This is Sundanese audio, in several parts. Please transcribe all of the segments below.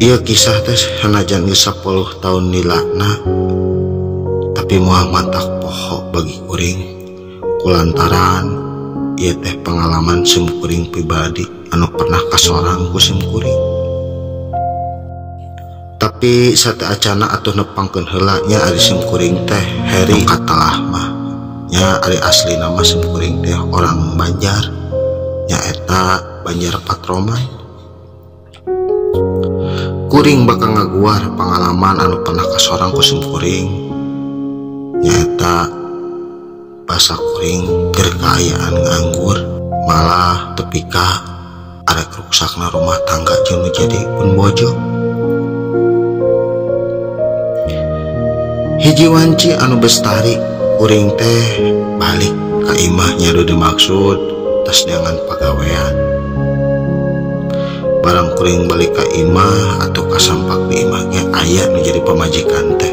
Ieu kisah teh sanajan geus 10 tahun nilana, tapi moal matak poho bagi kuring kulantaran ieu teh pengalaman sim kuring pribadi anu pernah kasorang ku sim kuring. Tapi sateuacana atuh nepangkeun heula nya ari sim kuring teh Heri katalah mah nya ari asli nama sim kuring teh orang Banjar nya eta Banjar Patroman. Kuring bakal ngaguar pengalaman anu pernah kasorang ku sim kuring nyaeta basa kuring keur kaayaan nganggur malah tepi ka arek ruksakna rumah tangga jeung nu jadi pun bojo. Hiji wanci anu bestari kuring teh balik ka imah nya nu dimaksud tas neangan pagawean. Barang kuring balik ka imah atau kasampak di imah ge aya nu jadi pamajikan teh.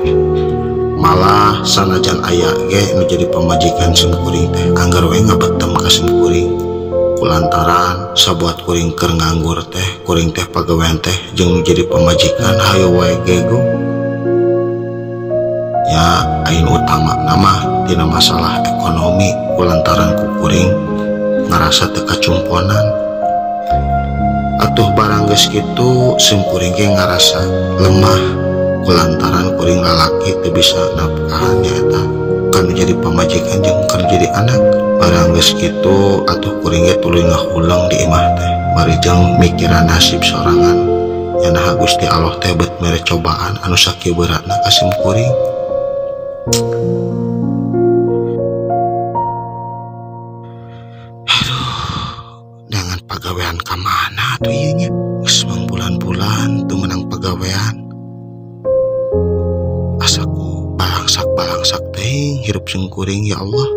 Malah sanajan aya ge nu jadi pamajikan sim kuring teh anggar we ngabetem ka sim kuring. Kulantaran sabuat kuring keur nganggur teh, kuring teh pagawean teh jeung nu jadi pamajikan hayo wae gego. Ya ain utama nama tina masalah ekonomi kulantaran ku kuring ngarasa teu kacumponan. Atuh barang geus kitu sim kuring ge ngarasa lemah kulantaran kuring lalaki teu bisa nafkahan nyaeta kan jadi pamajikan jeung kan jadi anak. Barang geus kitu atuh kuring ge tuluy ngahuleng di imah teh bari jeung mikiran nasib sorangan nya naha Gusti Allah teh bet mere cobaan anu sakieu beratna ka sim kuring. Aduh, dengan pagawean ka mana atuh ieu nya? Geus mangbulan-bulan teu meunang pagawean. Asa ku balangsak-balangsak teuing hirup sim kuring ya Allah.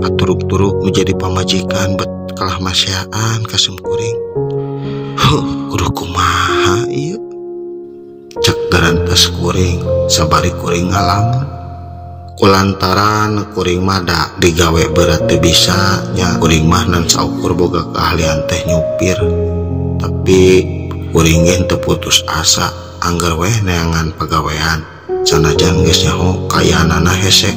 Aturuk-turuk nu jadi pamajikan bet kalah masyaan ka sim kuring. Huh, kudu kumaha ieu? Cek garantes kuring sabari kuring ngalamun. Kulantaran kuring mah da digawe berat teu bisa nya kuring mah nan saukur boga keahlian teh nyupir. Tapi kuring ge teu putus asa anggar weh neangan pagawean sanajan geus nyaho kaayaanana hese.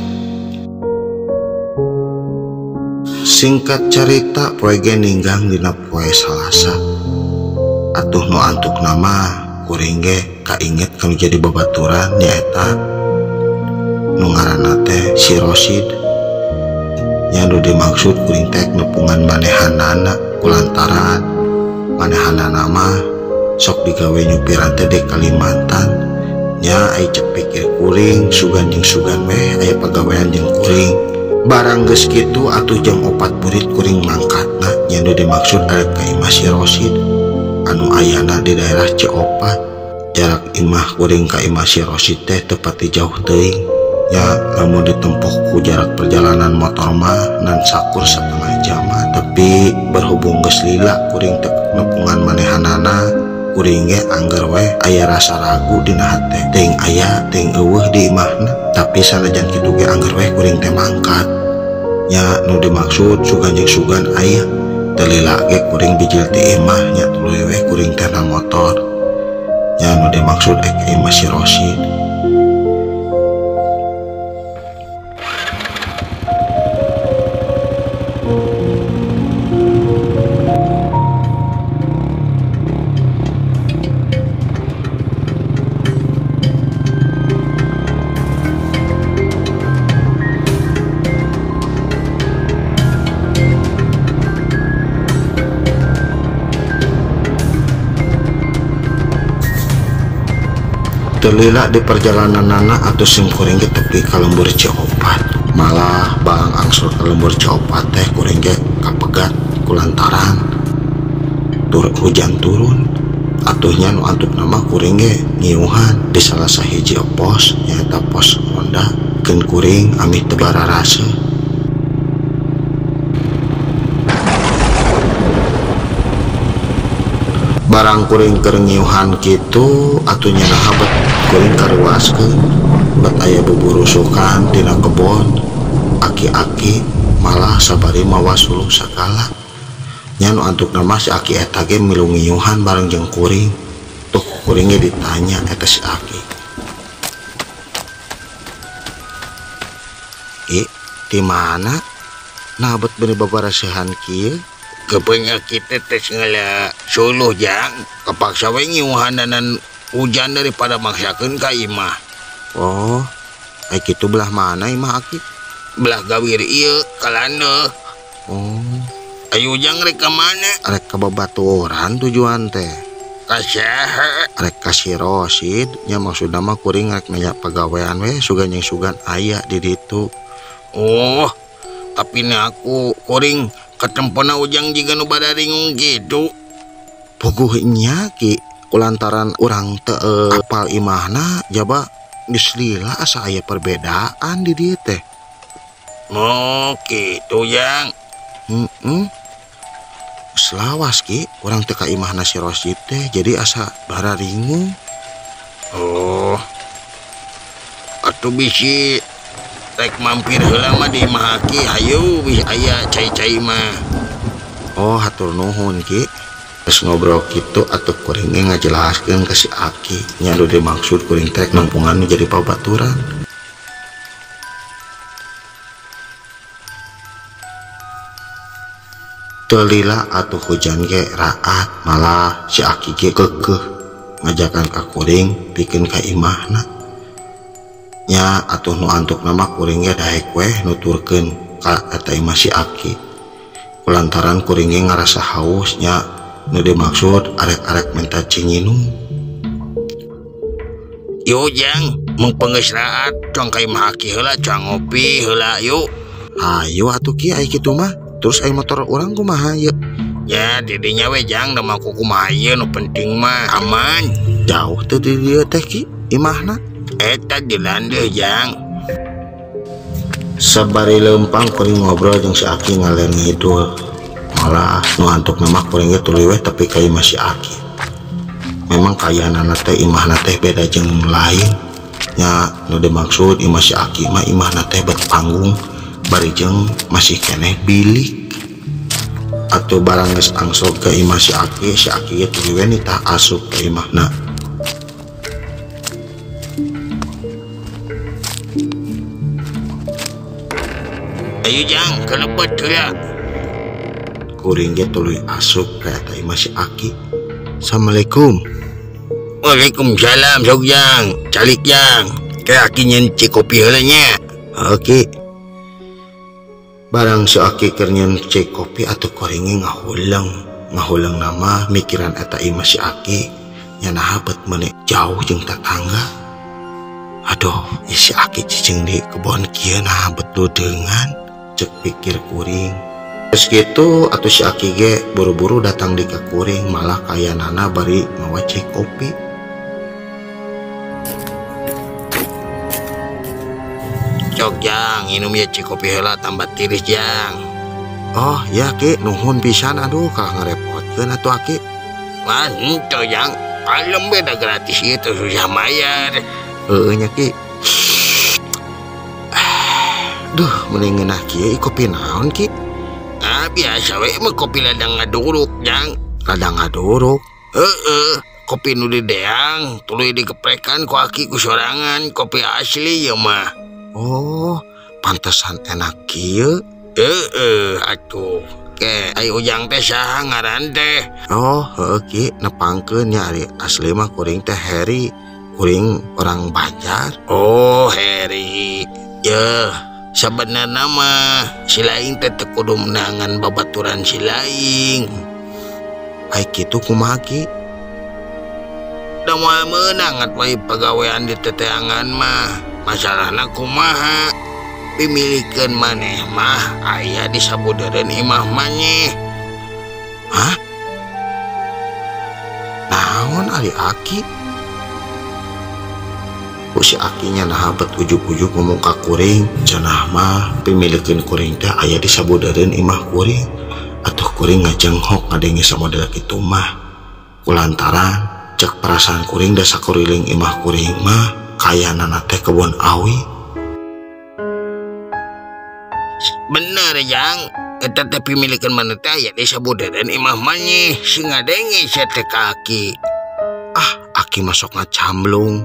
Singkat cerita poe ge ninggang dina poe Salasa. Atuh nu antuk nama kuring ge kainget kanu jadi babaturan nyaeta nu ngaranna teh si Rosid. Nya nu dimaksud kuring teh nepungan manehanana kulantaran manehanana mah sok digawe nyupiran teh di Kalimantan. Nya ai cek pikir kuring sugan jeung sugan weh aya pagawean jeung kuring. Barang geus kitu atuh jam 4 burit kuring mangkatna nya nu dimaksud arek ka imah si Rosid anu ayana di daerah Ciopat. Jarak imah kuring ka imah si Rosid teh teu pati jauh teuing. Ya lamun ditempuh ku jarak perjalanan motor mah nan sakur setengah jam. Tapi berhubung geus lila kuring teh nepungan manehanana kuring ge anggar we aya rasa ragu dina hate teuing aya teuing eueuh di imahna. Tapi sanajan kitu ge anggar we kuring teh mangkat. Nya nu dimaksud sugan jeung sugan aya teu lila ge kuring bijil ti imah nya tuluy we kuring teh na motor. Nya nu dimaksud ek imah si Rosid. Telila di perjalanan nana atau sim kuring ge tepi ka lembur Ciopat. Malah balang angsur ka lembur Ciopat teh kuring ge kapegat kulantaran tur hujan turun. Atuhnya nu antuk nama kuring ge ngiuhan di salah sahiji pos nyaeta pos ronda keun kuring amih teu bararase. Barang kuring keur ngiuhan kitu atuh nya naha bet kuring karuaskeun bet aya buburusukan tina kebon aki-aki malah sabari mawa suluh sagala. Nya nu antukna mah si aki eta ge milu ngiuhan bareng jeung kuring. Tuh Kuring ge ditanya eta si Aki. Ki, di mana? Nah bet bener babarasehan kieu. Kepenyakit teh ngala suluh jang, kepaksa we ngiuhananan hujan daripada maksakeun ka imah. Oh, ai kitu belah mana imah Aki? Belah gawir ieu kalandeuh. Oh, ayo jang rek ka mana? Rek ka babaturan tujuan teh. Ka saha? Rek ka si Rosid, nya maksudna mah kuring rek nanya pagawean we sugan jeung sugan aya di ditu. Oh, tapi nih aku kuring ketempona ujang jiga nu badaringung gitu. Puguh nya Ki, kulantaran urang teu apal imahna jaba geus lila asa aya perbedaan di dieu teh. Oh, kitu jang. Heeh. Geus lawas Ki, urang teh ka imahna si Rosid teh jadi asa bararingung. Oh. Atuh bisi rek mampir heula mah di imah Aki, hayu bisi aya cai-cai mah. Oh, hatur nuhun Ki. Geus ngobrol kitu atuh kuring ge ngajelaskeun ka si Aki nya nu dimaksud kuring teh nempungan nu jadi pabaturan. Teu lila atuh hujan ge raat, malah si Aki ge keukeuh ngajakan ka kuring pikeun ka imahna. Nya atuh nu antukna mah kuring ge daek weh nuturkeun ka eta imah si Aki. Kulantaran kuring ge ngarasa haus nya nu dimaksud arek-arek minta cinginum. Yo jang, mung pengeus raat cong ka imah Aki heula cong ngopi heula yuk. Hayu atuh Ki ai kitu mah. Terus ai motor urang kumaha ye? Ya didinya we jang, da mah kumaha ieu nu penting mah aman. Jauh teu di dieu teh Ki imahna? Eta di landeuh jang. Sabari leumpang kuring ngobrol jeung si Aki ngaler ngidul. Malah nu antukna mah kuring ge tuluy weh tapi ka imah si Aki. Memang kayanana teh imahna teh beda jeung lain. Nya nu dimaksud imah si Aki mah imahna teh bet panggung bari jeung masih keneh bilik. Atuh barang geus angsok ka imah si Aki, si Aki ge tuluy we nitah asup ka imahna. Ayo jang, kelebet heula. Kuring ge tuluy asup ka eta imah si Aki. Assalamualaikum. Waalaikumsalam sok jang, calik jang. Kayak Aki nyen kopi heula nya. Oke. Barang si Aki keur nyen kopi atuh kuring ge ngahuleng. Ngahuleng nama mikiran eta imah si Aki nya naha bet meuni jauh jeung tetangga. Aduh, si Aki cicing di kebon kieu naha bet ludeungan. Cek pikir kuring. Terus gitu atuh si Aki ge buru-buru datang di ka kuring malah kayanana bari mawa cai kopi. Cok jang, minum ya cai kopi heula tambah tiris jang. Oh ya Ki, nuhun pisan aduh kalah ngarepotkeun atuh Aki. Wah, henteu jang, kalem beda gratis ieu teu susah mayar. Heueuh nya Ki. Duh, mending ngeunah kieu kopi naon Ki? Ah, biasa we mah kopi ladang ngaduruk jang. Ladang ngaduruk? Heeh, kopi nu dideang tuluy digeprekan ku Aki ku sorangan, kopi asli ieu mah. Oh, pantesan enak kieu. Heeh, atuh. Ke, ai ujang teh saha ngaran teh? Oh, heueuh Ki, nepangkeun nya ari asli mah kuring teh Heri. Kuring orang Banjar. Oh, Heri. Yeuh, sebenarnya mah si laing teh teu kudu menangan babaturan si laing. Ai kitu kumaha Ki? Da moal meunang atuh pagawean di teteangan mah. Masalahna kumaha? Pimilikeun maneh mah aya di sabudeureun imah maneh. Hah? Naon ari Aki? Ku si Akinya naha bet ujug-ujug ngomong ka kuring, cenah mah pimilikeun kuring teh aya di sabudeureun imah kuring. Atuh kuring ngajenghok ngadenge samodel kitu mah. Kulantaran cek perasaan kuring da sakuriling imah kuring mah kayanana teh kebon awi. Bener jang, eta teh pimilikeun maneh teh aya di sabudeureun imah maneh, sing ngadenge sia teh ka Aki. Ah, Aki masuk ngacamblung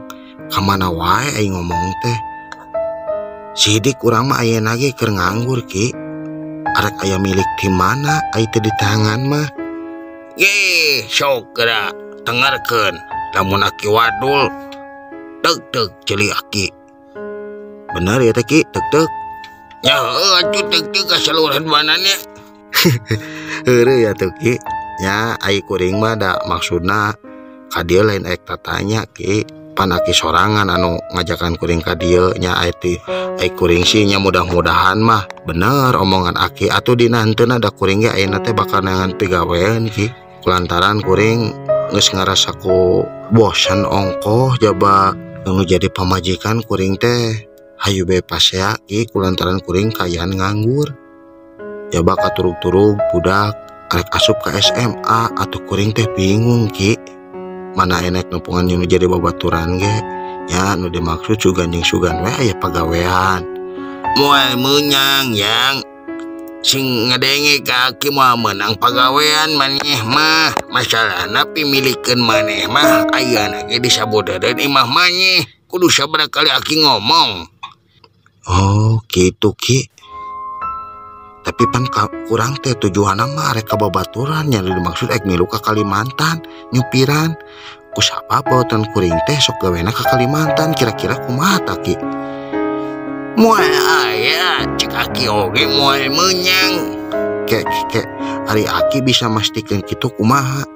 ka mana wae ai ngomong teh. Sidik urang mah ayeuna ge keur nganggur Ki. Arek aya milik di mana ai teu di tangan mah. Ye, sok geura tengarkeun lamun aki wadul tek-tek ceuli aki. Bener ya teh Ki, tek-tek. Ya heueuh atuh tek-tek ka saluran banannya. Heureuh ya tuh Ki. Nya ai kuring mah da maksudna ka dieu lain aek tatanya Ki. Pan aki sorangan anu ngajakan kuring ka dieu nya ai teh ai kuring sih nya mudah-mudahan mah bener omongan aki atuh dina henteuna da kuring ge ayeuna teh bakal neangan pigawean Ki. Kulantaran kuring geus ngarasa ku bosan ongkoh jaba nu jadi pamajikan kuring teh hayu be pasea Ki kulantaran kuring kayaan nganggur. Jaba katurug-turug budak arek asup ka SMA atuh kuring teh bingung Ki. Mana enek nepungan nu jadi babaturan ge nya nu dimaksud sugan jeung sugan we aya pagawean. Moal meunang yang sing ngadenge ka aki moal meunang pagawean maneh mah. Masalahna pimilikeun maneh mah ayeuna ge disabodeureun imah maneh. Kudu sabaraha kali aki ngomong. Oh kitu Ki. Tapi pan kurang teh tujuanna mah arek ka babaturan nya dimaksud ek milu ka Kalimantan nyupiran. Ku sapa bautan kuring teh sok gawena ka Kalimantan kira-kira kumaha ta Ki? Moal aya cek aki oge moal meunang. Ke ke ari aki bisa mastikeun kitu kumaha?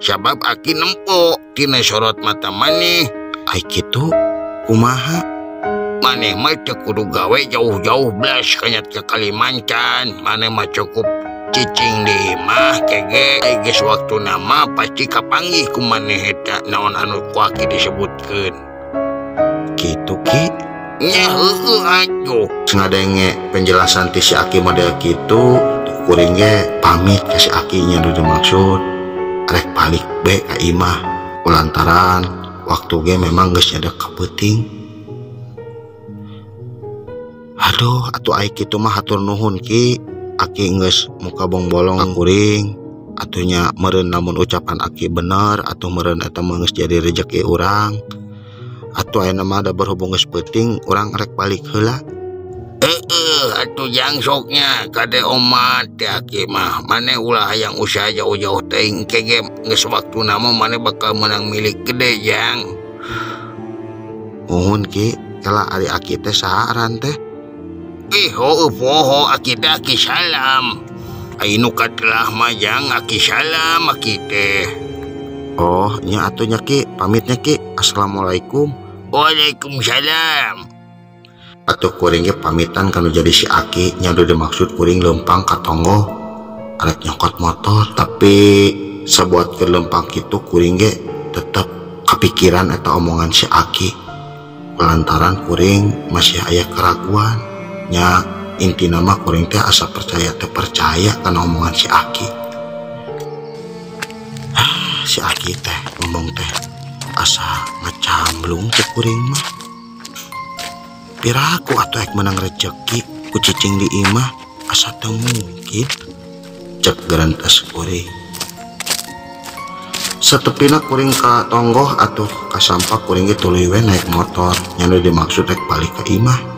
Sabab aki nempo tina sorot mata maneh. Ai kitu kumaha? Maneh mah teu kudu gawe jauh-jauh belas kanyat ke Kalimantan. Maneh mah cukup cicing di imah kege ai geus waktuna mah pasti kapanggih ku maneh eta naon anu ku aki disebutkeun. Kitu Ki? Nya heueuh atuh. Ngadenge penjelasan ti si aki model kitu, kuring ge pamit ka si aki nya nu dimaksud arek balik be ka imah. Kulantaran waktu ge memang geus nyadek ka peuting. Aduh, atuh ai kitu mah hatur nuhun Ki. Aki geus muka bongbolong kuring. Atuh nya meureun lamun ucapan aki bener atuh meureun eta mah geus jadi rejeki urang. Atuh ayeuna mah da berhubung geus peuting urang rek balik heula. Heeh, atuh jang soknya kade omat teh aki mah. Maneh ulah hayang usaha jauh-jauh teuing ke ge geus waktuna mah maneh bakal meunang milik gede jang. Nuhun Ki, kala ari aki teh saha aran teh? Ih, heueuh poho aki teh aki salam. Ai nu katelah mah jang aki salam aki teh. Oh, nya atuh nya Ki, pamitnya Ki. Assalamualaikum. Waalaikumsalam. Atuh kuring ge pamitan kanu jadi si aki nya nu dimaksud kuring leumpang ka tonggoh arek nyokot motor, tapi sabuat keur leumpang kitu kuring ge tetep kapikiran eta omongan si aki. Lantaran kuring masih aya keraguan. Nya intina mah kuring teh asa percaya teh percaya kana omongan si aki. Ah, si aki teh ngomong teh asa ngacamblung cek kuring mah. Piraku atuh ek menang rejeki ku cicing di imah asa teu mungkin cek gerantas kuring. Satepina kuring ka tonggoh atuh kasampak kuring ge tuluy we naik motor nya nu dimaksud rek balik ka imah.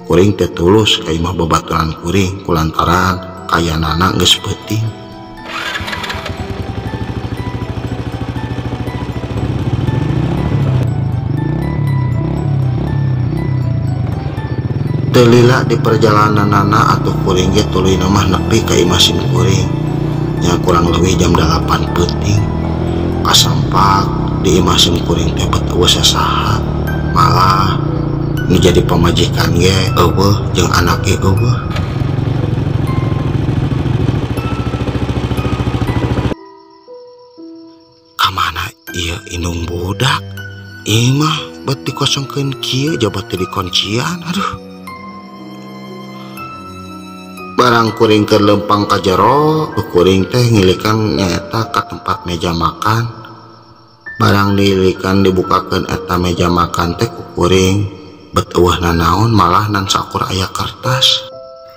Kuring teh tulus ka imah babaturan kuring kulantaran kayanana geus peuting. Teu lila di perjalananana atuh kuring ge tuluy mah nepi ka imah sim kuring nya kurang leuwih jam 8 peuting. Kasampak di imah sim kuring teh bet eueuh sasaha, malah nu jadi pamajikan ge eueuh jeung anak ge eueuh. Kamana ieu indung budak? Imah bet dikosongkeun kieu jabat teu dikuncian. Aduh. Barang kuring keur leumpang ka jero, kuring teh ngilikan nyaeta ka tempat meja makan. Barang dilikan dibukakeun eta meja makan teh ku kuring bet eueuh nanaon malah nan sakur aya kertas.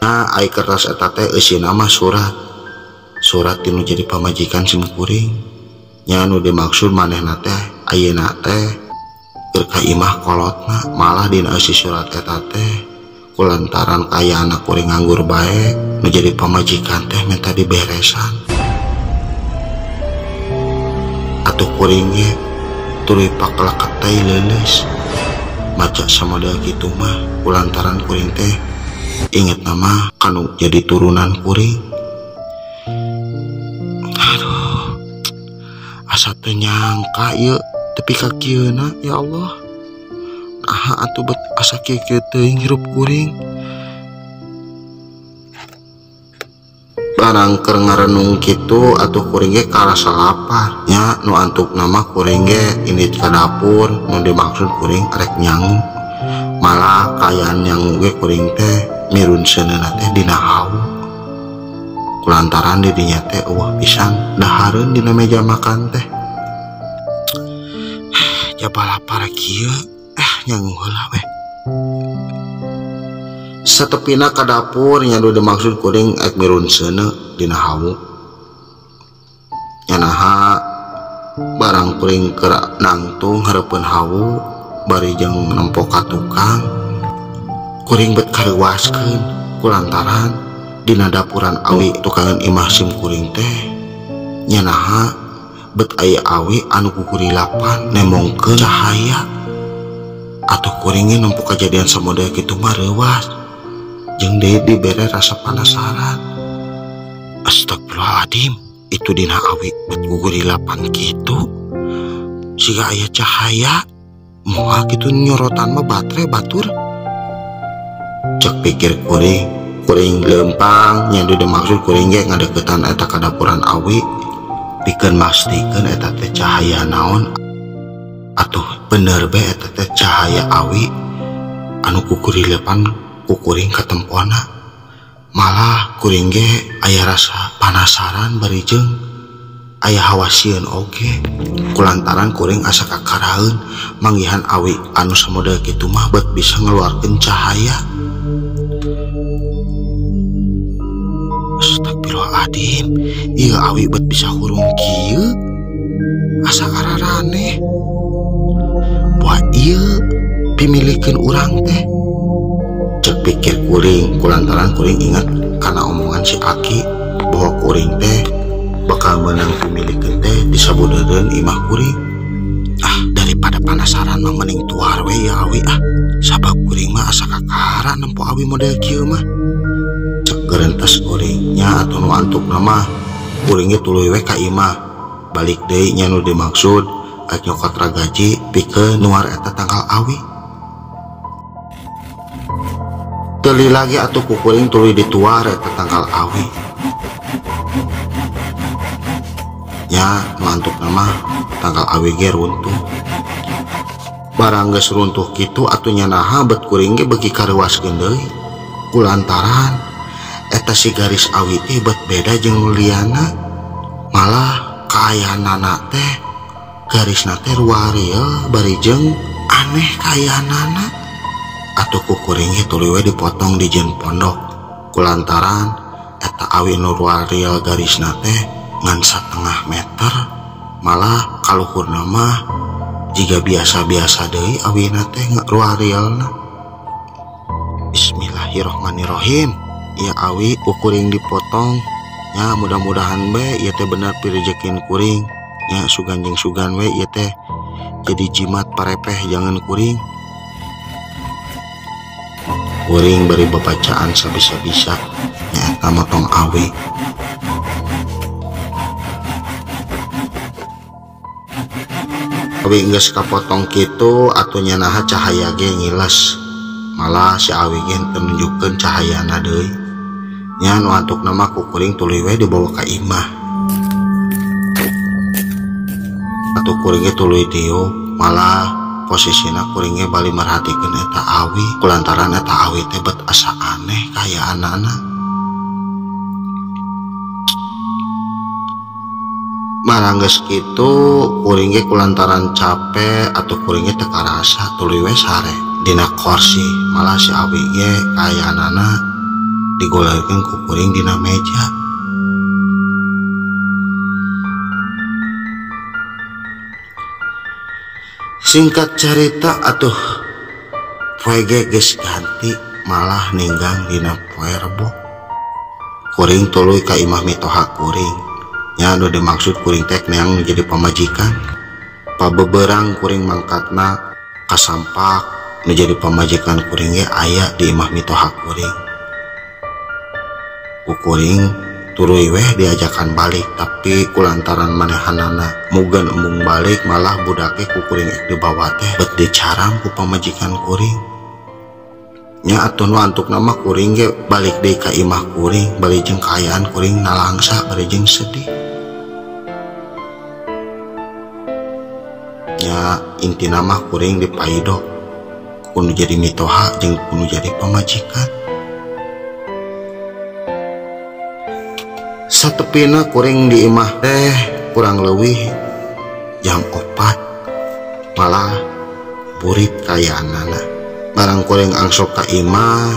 Nah, ai kertas eta teh eusina mah surat. Surat tinu jadi pamajikan sim kuring. Nya nu dimaksud manehna teh ayeuna teh keur ka imah kolotna, malah dina eusi surat eta teh kulantaran kaayaan kuring nganggur bae nu jadi pamajikan teh minta diberesan. Atuh kuring ge tuluy pakeleket teh leuleus maca samodel kitu mah kulantaran kuring teh inget nama kanu jadi turunan kuring. Aduh, asa teu nyangka ieu tepi ka kieuna ya Allah. Naha atuh bet asa kieu-kieu teuing hirup kuring. Barang keur ngarenung kitu atuh kuring ge karasa lapar. Nya nu antukna mah kuring ge indit ka dapur nu dimaksud kuring arek nyangu. Malah kaayaan nyangu ge kuring teh mirun seuneuna teh dina hawu. Kulantaran di dinya teh eueuh pisan dahareun dina meja makan teh. Jaba lapar kieu, nyangu heula weh. Satepina ka dapur nya nu dimaksud kuring ek mirun seuneu dina hawu. Nya naha barang kuring keur nangtung hareupeun hawu bari jeung nempo ka tukang. Kuring bet kareuwaskeun kulantaran dina dapuran awi tukangan imah sim kuring teh nya naha bet aya awi anu kukurilapan nemongkeun cahaya. Atuh kuring ge nempo kajadian samodel kitu mah reuwas jeung deui dibere rasa penasaran. Astagfirullahaladzim, itu dina awi bet kukurilapan kitu siga aya cahaya moal kitu nyorotan mah batere batur. Cek pikir kuring, kuring lempang nya dimaksud kuring ge ngadeukeutan eta ka dapuran awi pikeun mastikeun eta teh cahaya naon. Atuh bener be eta teh cahaya awi anu kukurilepan ku kuring katempona. Malah kuring ge aya rasa panasaran bari jeung aya hawa sieun oge kulantaran kuring asa kakaraeun manggihan awi anu samodel kitu mah bet bisa ngeluarkeun cahaya. Astagfirullahaladzim, ieu awi bet bisa hurung kieu asa kararaneh. Wah ieu pimilikeun urang teh. Cek pikir kuring kulantaran kuring inget kana omongan si Aki bahwa kuring teh bakal menang pimilikeun teh disabudeureun imah kuring. Ah, daripada penasaran mah mending tuar we ya awi ah. Sabab kuring mah asa kakara nempo awi model kieu mah. Cek gerentes kuring nya atuh nu antukna mah kuring ge tuluy we ka imah. Balik deui nya nu dimaksud ek nyokot ragaji pikeun nuar eta tangkal awi. Teli lagi atuh ku kuring tuluy dituar eta tangkal awi. Nya nu antukna mah tangkal awi ge runtuh. Barang geus runtuh kitu atuh nya naha bet kuring ge beuki kareuwaskeun deui kulantaran eta si garis awi teh bet beda jeung nu liana. Malah kaayaanana teh garisna teh ruariel bari jeung aneh kaayaanana. Atuh ku kuring ge tuluy we dipotong di jeung pondok kulantaran eta awi nu ruariel garisna teh ngan 1,5 meter. Malah kaluhurna mah jiga biasa-biasa deui awina teh ruarielna. Bismillahirrohmanirrohim. Ya awi ku kuring dipotong nya mudah-mudahan be ieu teh bener pirejekin kuring nya sugan jeung sugan we ieu teh jadi jimat parepeh jangan kuring. Kuring beri babacaan sabisa-bisa nya eta motong awi. Awi geus kapotong kitu atuh nya naha cahaya ge ngiles. Malah si awi ge teu nunjukkeun cahayana deui. Nya nu antukna mah ku kuring tuluy we dibawa ka imah. Atuh kuring ge tuluy diuk, malah posisina kuring ge bali merhatikeun eta awi kulantaran eta awi teh bet asa aneh kaayaanana. Barang geus kitu kuring ge kulantaran capek atuh kuring ge teu karasa tuluy we sare dina kursi. Malah si awi ge kaayaanana digolekeun ku kuring dina meja. Singkat cerita atuh poe ge geus ganti malah ninggang dina poe Rebo. Kuring tuluy ka imah mitoha kuring. Nya nu dimaksud kuring teh neang nu jadi pamajikan. Pabeberang kuring mangkatna kasampak nu jadi pamajikan kuring ge aya di imah mitoha kuring. Ku kuring tuluy weh diajakan balik, tapi kulantaran manehanana mugan embung balik malah budake ku kuring ek dibawa teh bet dicaram ku pamajikan kuring. Nya atuh nu antukna mah kuring ge balik deui ka imah kuring, bari jeung kaayaan kuring nalangsa bari jeung sedih. Nya intina mah kuring dipaido ku nu jadi mitoha jeung ku nu jadi pamajikan. Satepina kuring di imah teh kurang leuwih jam 4 malah burit kayaanana. Barang kuring angsok ka imah,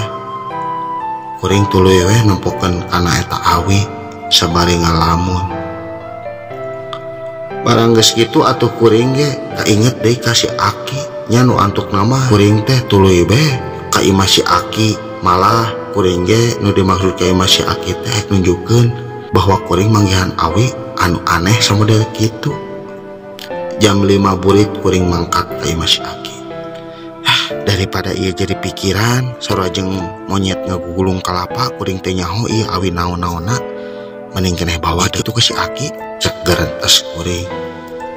kuring tuluy weh nempokeun kana eta awi sabari ngalamun. Barang geus kitu atuh kuring ge kainget deui ka si Aki. Nya nu antukna mah kuring teh tuluy we ka imah si Aki, malah kuring ge nu dimaksud ka imah si Aki teh nunjukkeun bahwa kuring manggihan awi anu aneh samodel kitu. Jam 5 burit kuring mangkat ka imah si Aki. Daripada ieu jadi pikiran sarua jeung monyet ngagugulung kalapa, kuring teh nyaho ieu awi naon-naonna, mending keneh bawa kitu ke si Aki, cek gerentes kuring.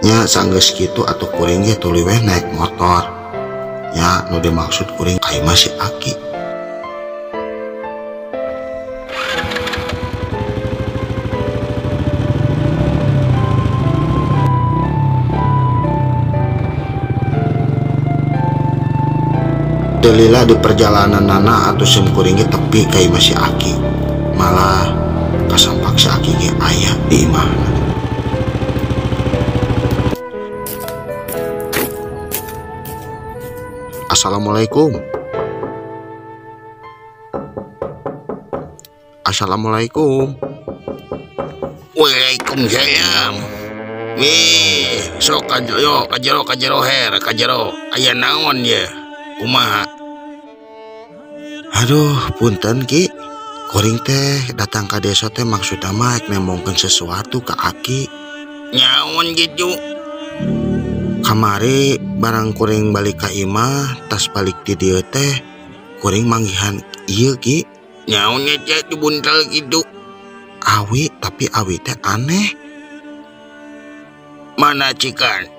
Nya sanggeus kitu atuh kuring ge tuluy weh naik motor. Nya nu dimaksud kuring ka imah si Aki. Delila di perjalanan nana atau sim kuring ge tepi ka imah si Aki, malah kasampak si Aki ge aya di imahna. Assalamualaikum. Assalamualaikum. Waalaikumsalam. Wih, sok kajero kajero kajero her kajero aya naon ye? Kumaha? Aduh, punten Ki. Kuring teh datang ka desa teh maksudna mah ek nembongkeun sesuatu ka Aki. Nyaon gitu? Kamari barang kuring balik ka imah, tas balik di dieu teh kuring manggihan ieu Ki. Nyaon nya dibuntal gitu? Awi, tapi awi teh aneh. Mana cikan?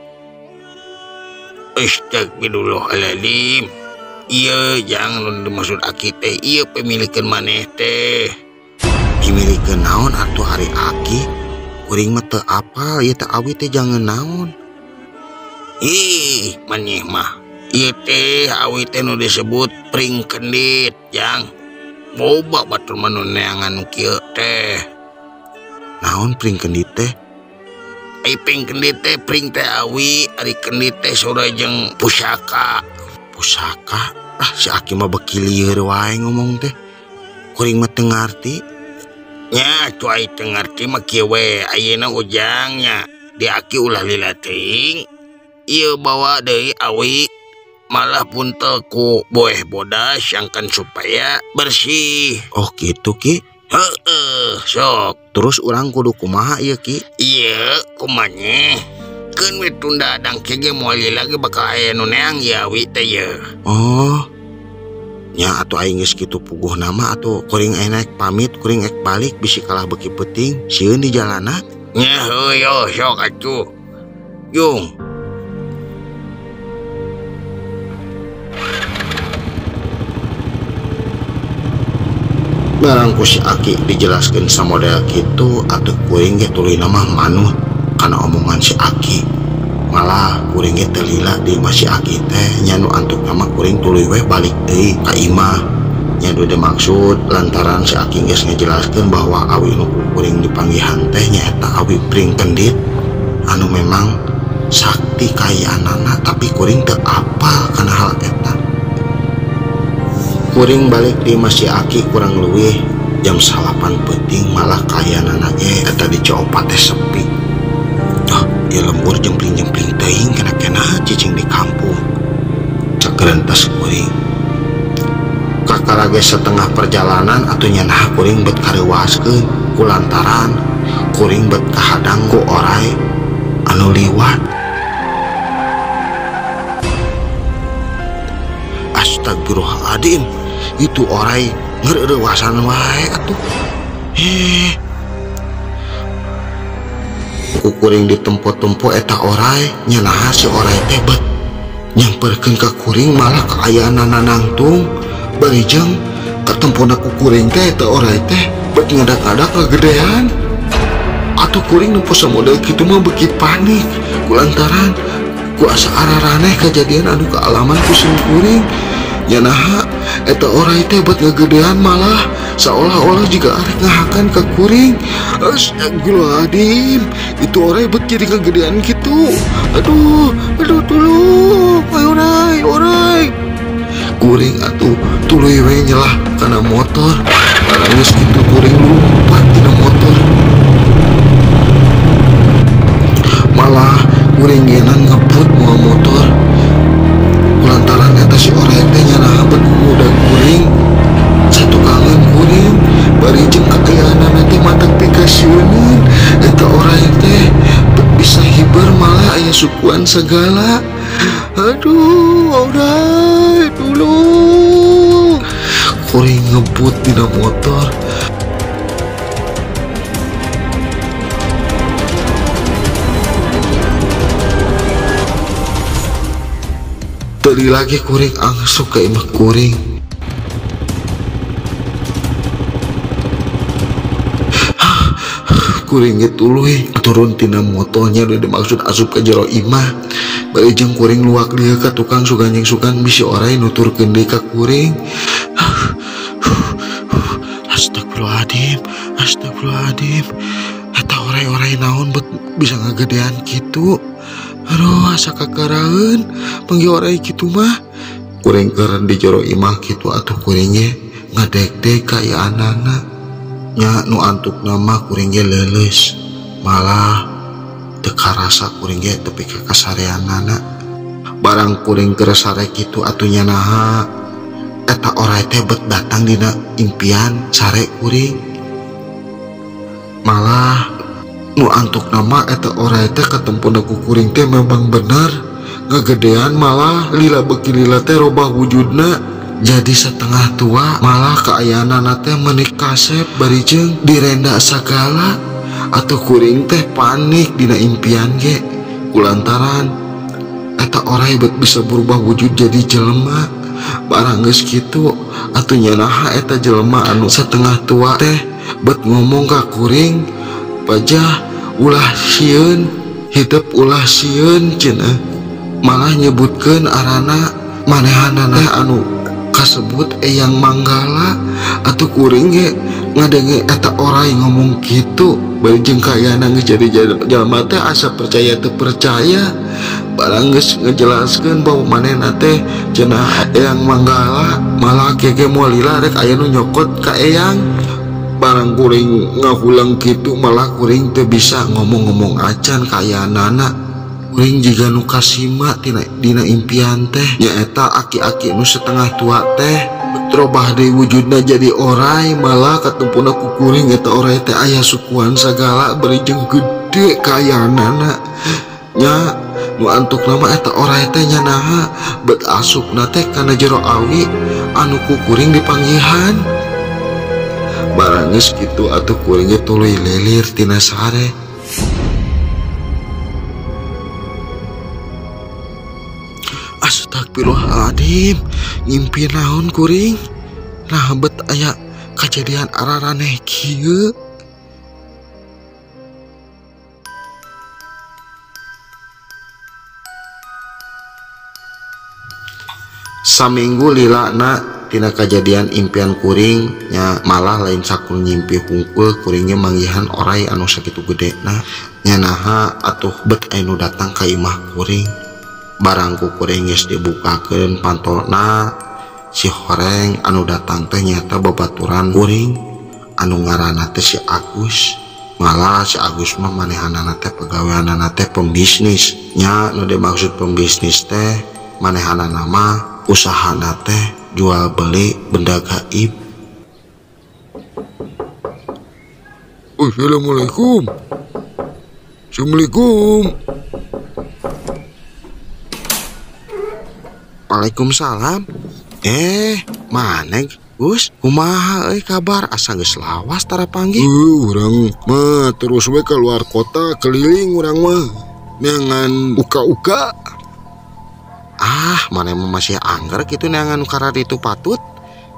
Astagfirullahaladzim. Iya, jangan dimaksud Aki teh. Iya, pemilikan maneh teh. Pemilikan naon atuh ari Aki? Kuring mah teu apal ieu teh awi teh jangan naon. Ih, maneh mah. Ieu teh awi teh nu disebut pring kendit, jang. Boba batur mah nu neangan kieu teh. Naon pring kendit teh? Ai pring kendit teh pring teh awi, ari kendit teh sora jeung pusaka. Pusaka? Ah, si Aki mah beki lieur wae ngomong teh. Kuring mah teu ngarti. Nya atuh ai teu ngarti mah kieu we, ayeuna ujang nya. Di Aki ulah lila teuing. Ieu bawa deui awi malah puntel ku boeh bodas sangkan supaya bersih. Oh gitu Ki. Heeh, sok. Terus urang kudu kumaha ieu Ki? Ieu kumanya keun we tunda dangke ge moal lagi bakal aya nu neang ya awi teh ye. Oh. Nya atuh aing geus kitu puguh nama atuh kuring naik pamit, kuring ek balik bisi kalah beuki peuting sieun di jalana. Nya heueuh sok atuh. Jung. Barang ku si Aki dijelaskan samodel kitu atuh kuring ge tuluy mah manut kana omongan si Aki. Malah kuring ge teu lila di imah si Aki teh nya nu antukna mah kuring tuluy we balik deui ka imah. Nya nu dimaksud lantaran si Aki geus ngajelaskeun bahwa awi nu kuring dipanggihan teh nyaeta awi pring kendit anu memang sakti kayaanana, tapi kuring teu apal kana hal eta. Kuring balik di imah si Aki kurang leuwih jam 9 peuting, malah kayaanana ge eta di Copat teh sepi. Oh, Ieu lembur jempling-jempling teuing kena-kena cicing di kampung. Cek rentas kuring. Kakara ge setengah perjalanan atuh nyanah kuring bet kareuwaskeun kulantaran kuring bet kahadang ku orai anu liwat. Astagfirullahaladzim, itu orai ngereuwasan wae atuh. Ku kuring ditempo-tempo eta orai, nyenaha si orai teh bet nyamperkeun ka kuring malah kaayaan nangtung bari jeung katempona ku kuring teh eta orai teh bet ngadak-ngadak kagedean. Atuh kuring nempo samodel kitu mah beuki panik kulantaran ku asa araraneh kejadian anu kaalaman ku sim kuring. Nyanaha eta orai teh bet ngagedean malah seolah-olah jika arek ngahakan ka kuring. Astagfirullahaladzim, itu orai bet jadi kegedean gitu. Aduh, aduh, tolong, ayo orai, orai. Kuring atuh tuluy we nyelah kana motor. Barang geus kitu kuring lumpat dina motor. Malah kuring genan ngebut mawa motor. Lantaran eta si orai teh nyanaha bet ngudag kuring. Satukangan kuring bari jeung kaayaanana teh matak pikasieuneun. Eta orai teh bet bisa hiber malah aya sukuan segala. Aduh, orai tulung. Kuring ngebut dina motor. Tadi lagi kuring angsuk ke imah kuring. Kuring ge tuluy turun tina motornya udah dimaksud asup ke jero imah. Bari jeung kuring luak lieu ka tukang sugan jeung sugan bisi orai nuturkeun deui ka kuring. Astagfirullahaladzim, astagfirullahaladzim. Eta orai-orai naon bet bisa ngagedean kitu. Aduh, asa kakaraeun panggih orai kitu mah. Kuring keur di jero imah kitu atuh kuring ge ngadegdeg ka iaanana. Nya nu antukna mah kuring ge leuleus. Malah teu karasa kuring ge tepi ka kasareanana. Barang kuring keur sare kitu atuh nyanaha eta orai teh bet datang dina impian sare kuring. Malah nu antukna mah eta orai teh katempona ku kuring teh memang bener ngagedean malah lila beuki lila teh robah wujudna jadi setengah tua malah kaayaanana teh meuni kasep bari jeung direnda sagala. Atuh kuring teh panik dina impian ge kulantaran eta orai bet bisa berubah wujud jadi jelema. Barang geus kitu atuh nyanaha eta jelema anu setengah tua teh bet ngomong ka kuring, pajah ulah sieun, hidup ulah sieun cenah. Malah nyebutkeun arana manehanana teh anu kasebut Eyang Manggala. Atuh kuring ge ngadenge eta orai ngomong kitu bari jeung kaayana geus jadi jelema teh asa percaya teu percaya. Barang geus ngejelaskeun bahwa manehna teh cenah Eyang Manggala, malah gege moal lila rek aya nu nyokot ka Eyang. Barang kuring ngahulang kitu malah kuring teu bisa ngomong-ngomong acan kaayaanana. Kuring jiga nu kasima tina dina impian teh nyaeta aki-aki nu setengah tua teh berubah deui wujudna jadi orai malah katempona ku kuring eta orai teh aya sukuan sagala bari jeung gede kaayaanana. Nya nu antukna mah eta orai teh nyanaha bet asupna teh kana jero awi anu ku kuring dipanggihan. Barang geus kitu atuh kuring ge tuluy lilir tina sare. Astagfirullahaladzim, ngimpi naon kuring? Nah bet aya kejadian araraneh kieu. Saminggu lilana tina kejadian impian kuring nya malah lain sakul nyimpi hungkul kuringnya manggihan orai anu sakitu gedena. Nya naha atuh bet anu datang ka imah kuring. Barang ku kuring geus dibukakeun pantona si horeng anu datang teh nyata babaturan kuring anu ngaranna teh si Agus. Malah si Agus mah manehanana teh pagaweanana teh pembisnis. Nya nu dimaksud pembisnis teh manehanana mah usahana teh jual beli benda gaib. Assalamualaikum. Assalamualaikum. Waalaikumsalam. Maneh Gus, kumaha euy kabar asa geus lawas tara panggih? Urang mah terus we keluar kota keliling urang mah neangan uka-uka. Ah, maneh mah masih angger kitu neangan nu kararitu patut.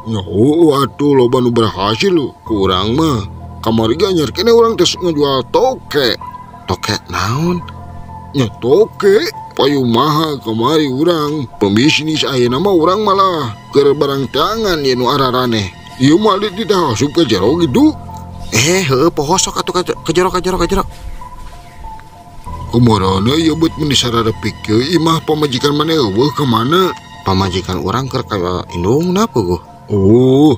Nyaho atuh loba nu berhasil kurang mah. Kamari ge anyar keneh urang teh ngajual toke. Toke naon? Nya toke payu maha kamari urang pembisnis ayeuna mah urang malah keur barang tangan ye nu araraneh. Ieu mah dititah asup ka jero gitu. Heueuh poho sok atuh ka jero ka jero ka jero. Kumarana ieu beut mun disararepik kieu imah pamajikan maneh eueuh ka mana? Pamajikan urang keur ka indungna puguh. Oh,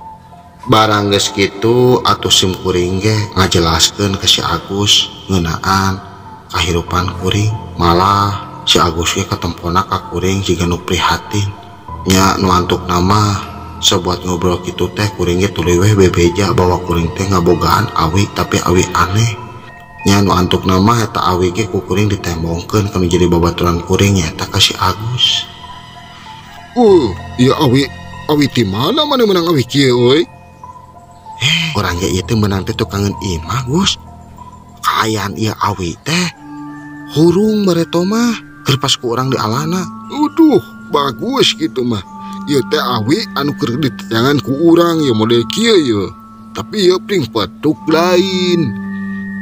barang geus kitu atuh sim kuring ge ngajelaskeun ka si Agus ngeunaan kahirupan kuring. Malah si Agus ge katempona ka kuring jiga nu prihatin. Nya nu antukna mah sabuat ngobrol kitu teh kuring ge tuluy weh bebeja bahwa kuring teh ngabogaan awi tapi awi aneh. Nya nu antukna mah eta awi ge ku kuring ditembongkeun kanu jadi babaturan kuring nyaeta ka si Agus. Oh, ieu awi awi ti mana maneh meunang awi kieu euy? Urang ge ieu teh meunang teh tukangeun imah Gus. Kaayaan ieu awi teh hurung bareto mah keur pas ku urang di alana. Aduh, bagus gitu mah. Ieu teh awi anu keur diteangan ku urang ieu model kieu ieu. Tapi ieu pring petuk lain.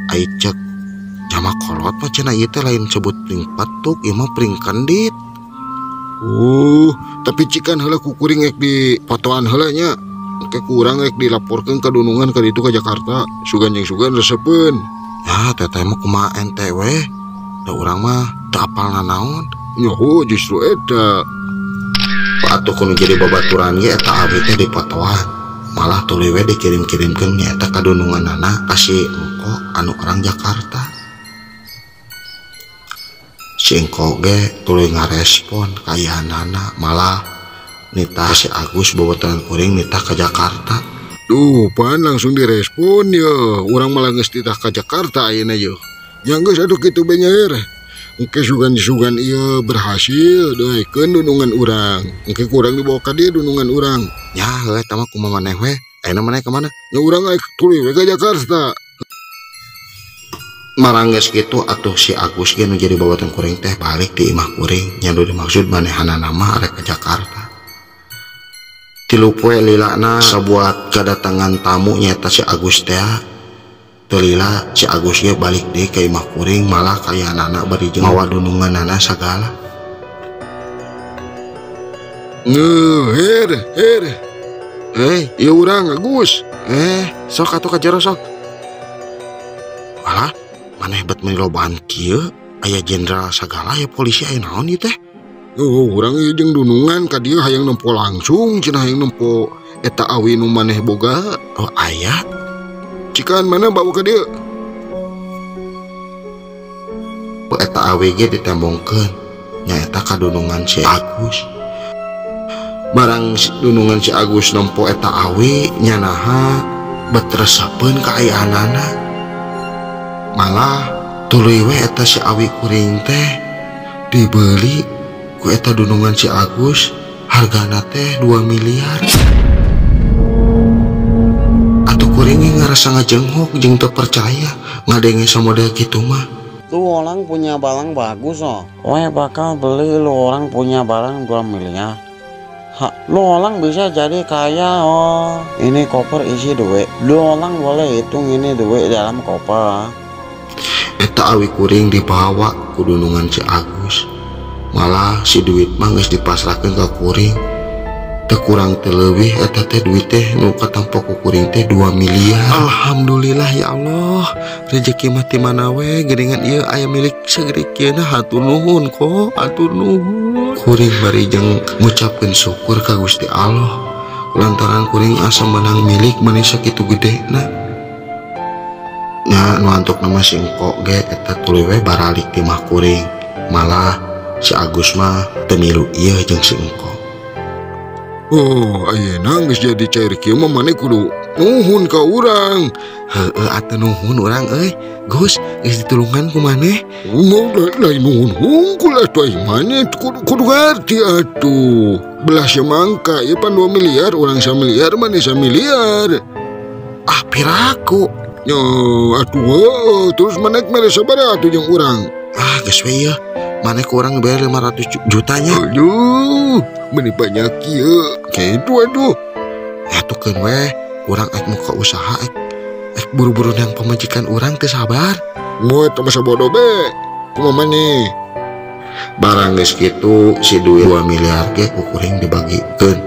Ai cek jama kolot mah cenah ieu teh lain sebut pring petuk, ieu mah pring kendit. Oh, tapi cikan heula ku kuring rek di fotoan heula nya. Engke ku urang rek dilaporkeun ka dunungan ka ditu ka Jakarta. Sugan jeung sugan resepeun. Ya teteh mah kumaha ente weh. Da urang mah teu apal nanaon. Nyaho justru eta. Atuh kudu jadi babaturan ge eta awi teh dipotoan. Malah tuluy we dikirim-kirimkeun nyaeta ka dununganana ka si engko anu orang Jakarta. Si engko ge tuluy ngarespon kayaanana malah nitah si Agus babaturan kuring nitah ka Jakarta. Duh, pan langsung direspon ye. Urang malah geus titah ka Jakarta ayeuna ye. Nya geus atuh kitu be nyair. Engke sugan-sugan ieu berhasil doekeun dunungan urang. Engke kurang dibawa ka dieu dunungan urang. Ya heuh eta mah kumaha maneh we? Ayeuna maneh ka mana? Nya urang aek tuluy we ka Jakarta. Marang geus kitu atuh si Agus ge nu jadi babaturan kuring teh balik di imah kuring. Nya nu dimaksud manehanana mah arek ka Jakarta. Tilu poe lilana sabuat kedatangan tamu nyaeta si Agus teh. Teu lila si Agus ge balik deui ka imah kuring malah kayaanana bari jeung mawa dununganana sagala. Her her. Ieu urang Agus. Sok atuh ka jero sok. Alah, maneh bet meuni lobaan kieu, aya jenderal sagala aya polisi aya naon ieu teh? Oh, urang ieu jeung dunungan ka dieu hayang nempo langsung cenah hayang nempo eta awi nu maneh boga. Oh, aya. Cikan mana bawa ka dieu? Eta awi ge ditembongkeun nyaeta ka dunungan si Agus. Barang dunungan si Agus nempo eta awi nyanaha bet resepeun ka ayaanana. Malah tuluy we eta si awi kuring teh dibeli ku eta dunungan si Agus hargana teh 2 miliar. Atuh kuring ngarasa ngajenghok jeung teu percaya ngadenge samodel kitu mah. Lu orang punya barang bagus oh. Oe bakal beli lu orang punya barang 2 miliar. Ha, lu orang bisa jadi kaya oh. Ini koper isi duit. Lu orang boleh hitung ini duit dalam koper. Eta awi kuring dibawa ku dunungan si Agus. Malah si duit mah geus dipasrahkeun ka kuring. Teu kurang teu leuwih eta teh duit teh nu katampo ku kuring teh 2 miliar. Alhamdulillah ya Allah, rezeki mah ti mana we geuningan ieu aya milik segede kieu na hatur nuhun kok, hatur nuhun. Kuring bari jeung ngucapkeun syukur ka Gusti Allah lantaran kuring asa menang milik meni sakitu gedena. Nya nu antuk nama si engko ge eta tuluy we baralik ti mah kuring. Malah si Agus mah teu milu ieu jeung si engko. Oh, ayeuna geus jadi cair kieu mah maneh kudu nuhun ka urang. Heueuh atuh nuhun urang euy. Gus, geus ditulungan ku maneh. Mau lain nuhun hungkul atuh ai maneh kudu ngarti atuh. Belah semangka ieu pan 2 miliar urang 1 miliar maneh 1 miliar. Ah piraku. Yo atuh terus maneh mere sabaraha atuh jeung urang? Ah geus we ieu. Maneh ku urang bayar 500 jutanya. Aduh, meni banyak ieu. Kitu atuh. Atuh keun we, urang ek muka usaha ek buru-buru nang pamajikan urang teu sabar. Moe teh masa bodoh be. Kumaha maneh? Barang geus kitu si duit 2 miliar ge ku kuring dibagikeun.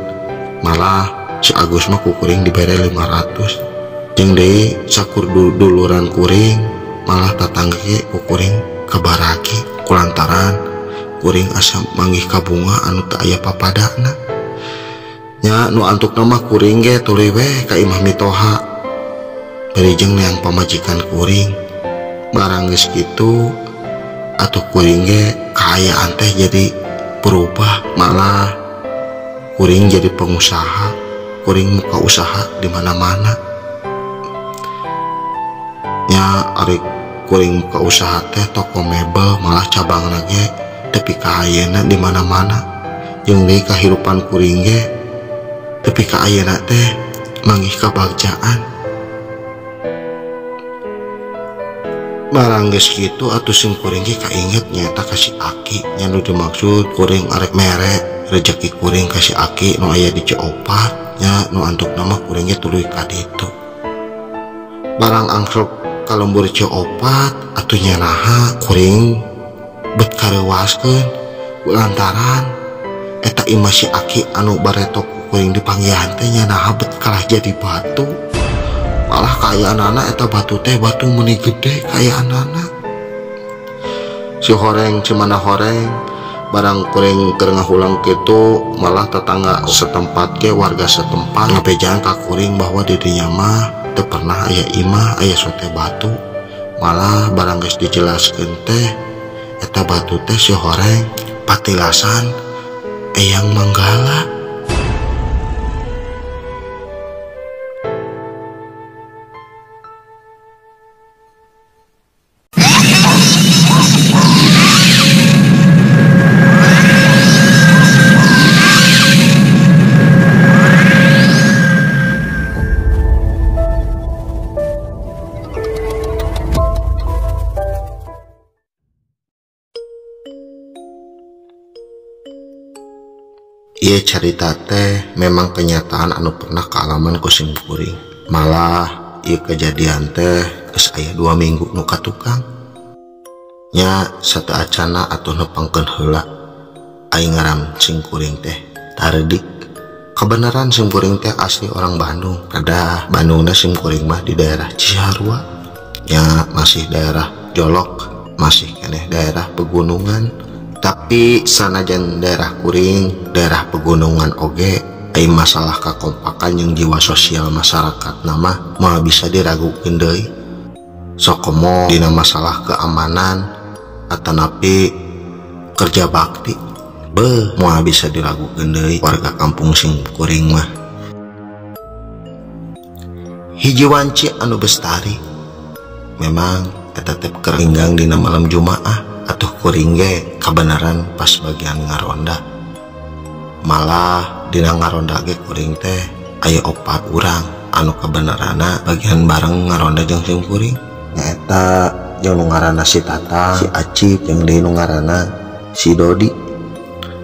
Malah si Agus mah ku kuring dibere 500. Jeung deui sakur duluran kuring malah tatangga ge ku kuring kabaraki kulantaran kuring asa manggih ka bunga anu teu aya papadana. Nya nu antukna mah kuring ge tuluy we ka imah mitoha. Bari jeung neang pamajikan kuring. Barang geus kitu atuh kuring ge kaayaan teh jadi berubah, malah kuring jadi pengusaha, kuring muka usaha di mana-mana. Nya ari kuring muka usaha teh toko mebel malah cabangna ge tepi ka ayeuna di mana-mana. Jeung deui kahirupan kuring ge tepi ka ayeuna teh manggih kabagjaan. Barang geus kitu atuh sing kuring ge kainget nyaeta ka si Aki nya nu dimaksud kuring arek mere rejeki kuring ka si Aki nu aya di Ciopat nya nu antukna mah kuring ge tuluy ka ditu. Barang angsok ka lembur Ciopat atuh nya naha kuring bet kareuwaskeun lantaran eta imah si Aki anu bareto kuring dipanggihan teh nya naha bet kalah jadi batu. Malah kaayaanana eta batu teh batu meni gede kaayaanana. Si horeng cemana horeng barang kuring keur ngahulang kitu malah tetangga setempat ge warga setempat ngapejaan ka kuring bahwa di dinya mah teu pernah aya imah aya sote batu. Malah barang geus dijelaskeun teh eta batu teh si horeng patilasan Eyang Manggala. Ieu carita teh memang kenyataan anu pernah kaalaman ku sim kuring. Malah ieu kejadian teh geus aya 2 minggu nu katukang. Nya sateuacana atuh nepangkeun heula aing ngaran sing kuring teh Tardik. Kebenaran sim kuring teh asli orang Bandung. Kada Bandungna sim kuring mah di daerah Cisarua. Nya masih daerah Jolok, masih keneh daerah pegunungan. Tapi sanajan daerah kuring, daerah pegunungan oge, ai masalah kakompakan yang jiwa sosial masyarakat nama mah bisa diragukeun deui. Sokomo dina masalah keamanan atanapi kerja bakti, beuh moal bisa diragukeun deui warga kampung sing kuring mah. Hiji wanci anu bestari, memang eta teh keur linggang dina malam Jumaah. Atuh kuring ge kabenaran pas bagian ngaronda. Malah dina ngaronda ge kuring teh aya 4 urang anu kabenaranna bagian bareng ngaronda jeung sim kuring. Nyaeta jeung nu ngaranna si Tata, si Acip, jeung deui nu ngaranna si Dodi.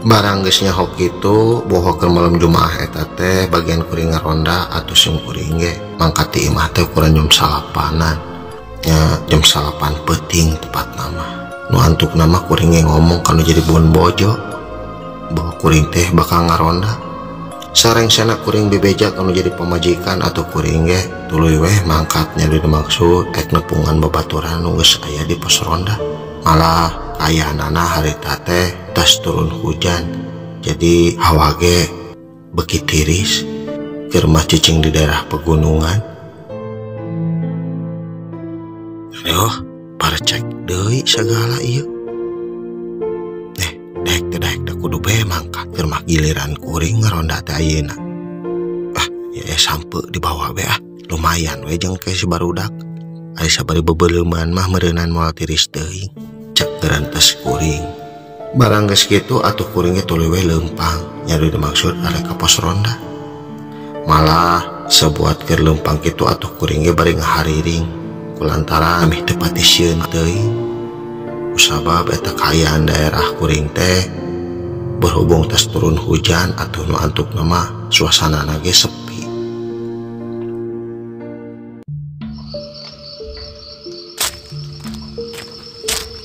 Barang geus nyaho kitu boho keur malam Jumaah eta teh bagian kuring ngaronda atuh sim kuring ge mangkat ti imah teh ukuran jam 9-an. Nya jam 9 peuting tepatna mah. Nu antuk nama kuring ge ngomong kanu jadi bon bojo bahwa kuring teh bakal ngaronda. Sarengsena kuring bebeja kanu jadi pamajikan atau kuring ge tuluy weh mangkatnya dimaksud ek nepungan babaturan nu geus aya di pos ronda. Malah kayaanana harita teh tas turun hujan jadi hawa ge beuki tiris keur mah cicing di daerah pegunungan. Aduh, parecek deui sagala ieu. Daek teh daek da kudu bae mangkat keur mah giliran kuring ngaronda teh ayeuna. Ah, ya sampe dibawa be ah. Lumayan we jeung ke si barudak. Ari sabari bebeleuman mah meureunan moal tiris teuing. Cek gerentes kuring. Barang geus kitu atuh kuring ge tuluy we leumpang. Nya dimaksud arek ka pos ronda. Malah sebuat keur leumpang kitu atuh kuring ge bari ngahariring kulantaran amih teu pati sieun teuing. Kusabab eta kaayaan daerah kuring teh berhubung tos turun hujan atuh nu antukna mah suasanana ge sepi.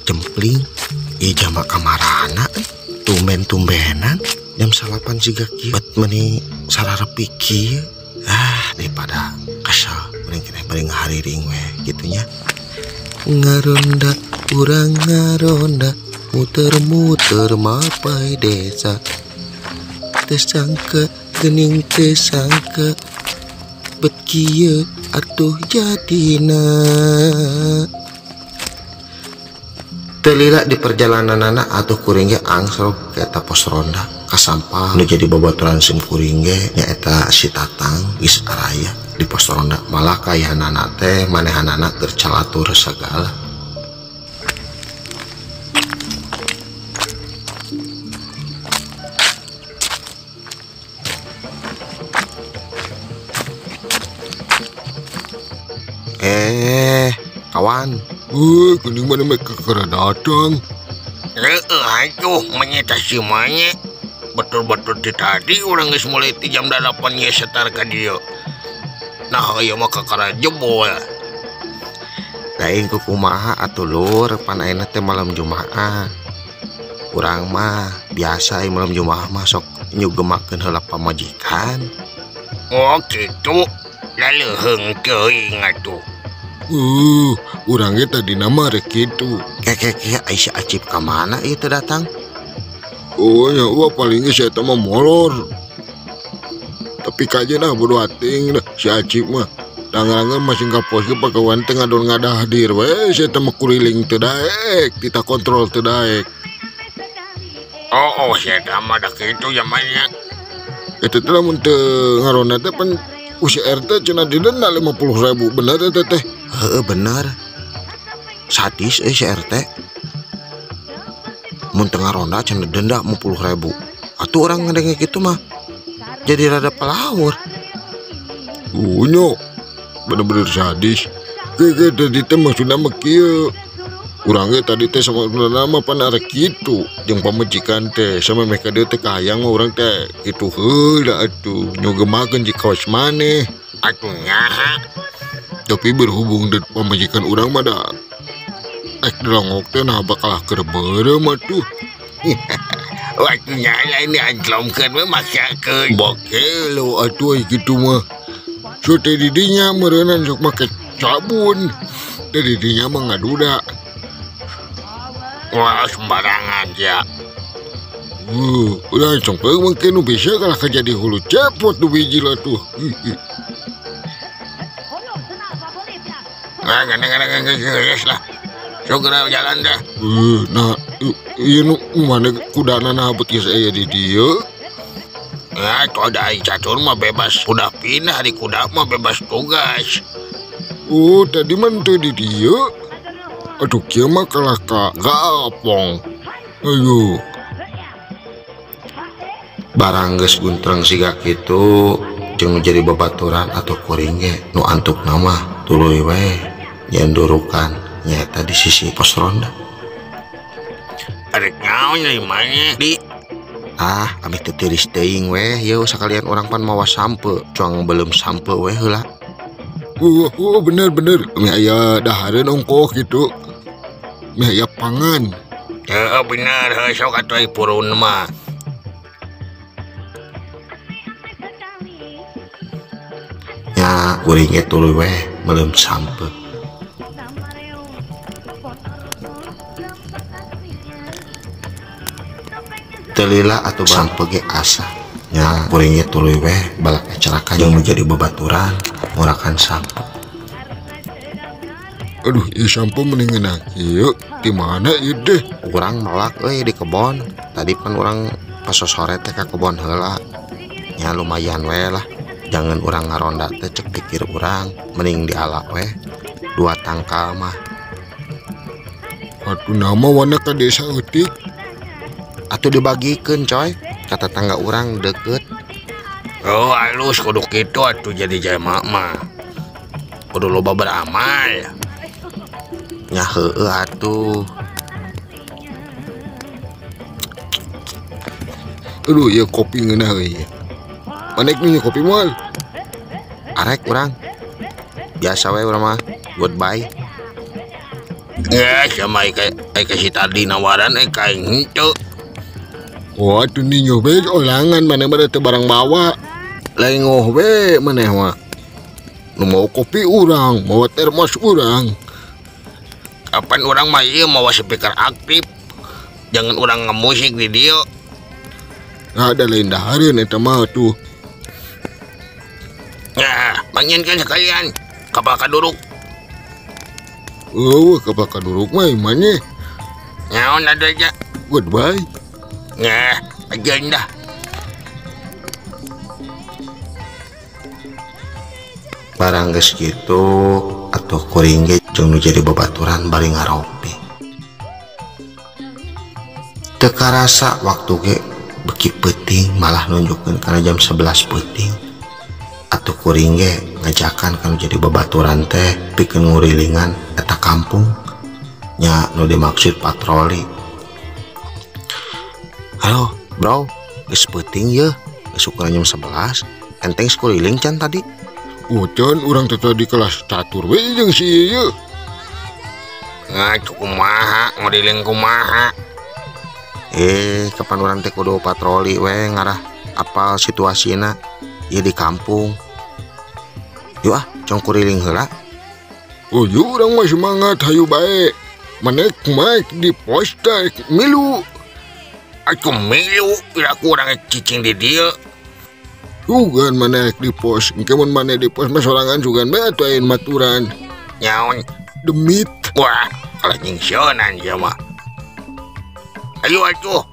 Cempling ieu jama kamarana tumben-tumbenan jam 9 siga kieu bet meuni sararepi kieu. Ah, daripada kesel mending keneh bari ngahariring we kitu nya. Ngaronda urang ngaronda muter-muter mapai desa. Teu sangka geuning teu sangka bet kieu atuh jadina. Teu lila di perjalananana atuh kuring ge angsrog ka eta pos ronda kasampah nu jadi babaturan sim kuring ge nyaeta si Tatang geus araya di pos ronda. Malah kayahanana teh manehanana keur calatur sagala. Kawan. Kuning mana mereka kera datang. Aduh, menyita si manya. Betul-betul di tadi orang geus mulai ti jam 8 nya setar ka dieu. Nah, ieu mah kakara jebol. Lain ku kumaha atuh lur, pan ayeuna teh malam Jumaah. Urang mah biasa ieu malam Jumaah mah sok nyugemakeun heula pamajikan. Oh, kitu. Laleuheung teuing atuh. Urang ge tadi nama rek kitu. Keke Aisyah Acip ka mana ieu teu datang? Oh nya wah paling geus eta mah molor. Tapi kajeun ah bodo ating dah si Acip mah. Dangangan masih ka pos ge pagawean teh ngadon ngadahdir we si eta mah kuriling teu daek, kita kontrol teu daek. Oh, si eta mah da kitu zamannya. Eta teh lamun teu ngaronda teh pan UCR teh cenah didenda 50.000 bener eta teh. Heeh bener. Sadis euy si RT. Mun teu ngaronda cenah denda 50.000. Atuh urang ngadenge kitu mah jadi rada pelawur. Unyo bener-bener sadis. Ge tadi teh maksudna mah kieu. Urang ge tadi teh sama mah pan arek kitu jeung pamajikan teh sama meh ka dieu teh kahayang mah urang teh kitu heula atuh nyogemakeun jeung kawas maneh. Atuh nyaha. Tapi berhubung deui pamajikan urang mah da ek dilongok teh nah bakal keur beureum atuh. Waktu nyala ini anjlomkeun we maksakeun. Bakelo atuh ai kitu mah. So teh di dinya meureunan sok make sabun. Teh di dinya mah ngaduda. Wah, sembarangan ya. Udah sampai mungkin nu bisa kalah jadi hulu cepot nu biji lah tuh. Nah, geus lah. Segera jalan dah. Nah, ieu nu mana kudana nah bet geus aya di dieu. Nah, itu ada catur mah bebas. Udah pindah di kuda mah bebas tugas. Oh, tadi mah teu di dieu. Aduh, kieu mah kalah ka gapong. Ayo. Barang geus guntreng siga kitu jeung jadi babaturan atau kuring ge nu antukna mah tuluy we nyendurukan nyaeta di sisi pos ronda. Arek naon ieu mah di ah amih teu tiris teuing we yeuh sakalian urang pan mawa sampe cuang belum sampe we heula. Oh, bener-bener meh aya dahareun ongkoh kitu. Meh aya pangan. Heeh bener heuh sok atuh purun mah. Nya kuring ge tuluy we meuleum sampe. Teu lila atuh sampe ge asa. Nya kuring ge tuluy we balak ecerakan jeung nu jadi babaturan ngurakan sampe. Aduh, ieu sampo mendingan kieu. Di mana ieu deh? Urang melak euy di kebon. Tadi pan urang pas sore teh ka kebon heula. Nya lumayan we lah. Jangan urang ngaronda teh cek pikir urang, mending diala we. 2 tangkal mah. Atuh nama wana ka desa eutik. Atuh dibagikeun coy, ka tetangga urang deket. Oh, halus kudu kitu atuh jadi jelema mah. Kudu loba beramal. Nya heueuh atuh. Aduh, ieu kopi ngeunah euy. Manek nih kopi moal. Arek urang. Biasa we urang mah. Goodbye. Ya, sama ika si tadi nawaran ka aing henteu. Wah, atuh ninyoh we olangan maneh mah teu barang bawa. Lengoh we maneh mah. Nu mau kopi urang, mawa termos urang. Kapan urang mah ieu mawa speaker aktif. Jangan urang ngemusik di dieu. Nah, ada lain dahareun eta mah tuh. Nah, manginkan sekalian kapal kaduruk. Oh, kapal kaduruk mah imane. Naon ada aja. Goodbye. Nah, aja dah. Barang geus kitu atuh kuring ge jeung nu jadi babaturan bari ngaropi. Teu karasa waktu ge beki peuting malah nunjukkeun kana jam 11 peuting. Atuh kuring ge ngajakan kana jadi babaturan teh pikeun ngurilingan eta kampung. Nya nu dimaksud patroli. Halo, bro, geus peuting yeuh, geus ukuran jam 11. Enteng sakuriling can tadi. Ucan urang teh tadi kelas catur we jeung si ieu. Ngacu kumaha, nguriling kumaha. Kapan urang teh kudu patroli we ngarah apal situasina ieu di kampung. Yuk ah, cong kuriling heula. Oh, yuk urang mah semangat hayu bae. Manek mike di pos teh milu. Aku milu, piraku urang cicing di dieu. Sugan manek di pos, engke mun maneh di pos mah sorangan sugan bae atuh ayeuna maturan. Nyaon demit. Wah, kalah nyingsionan ieu mah. Ayo atuh.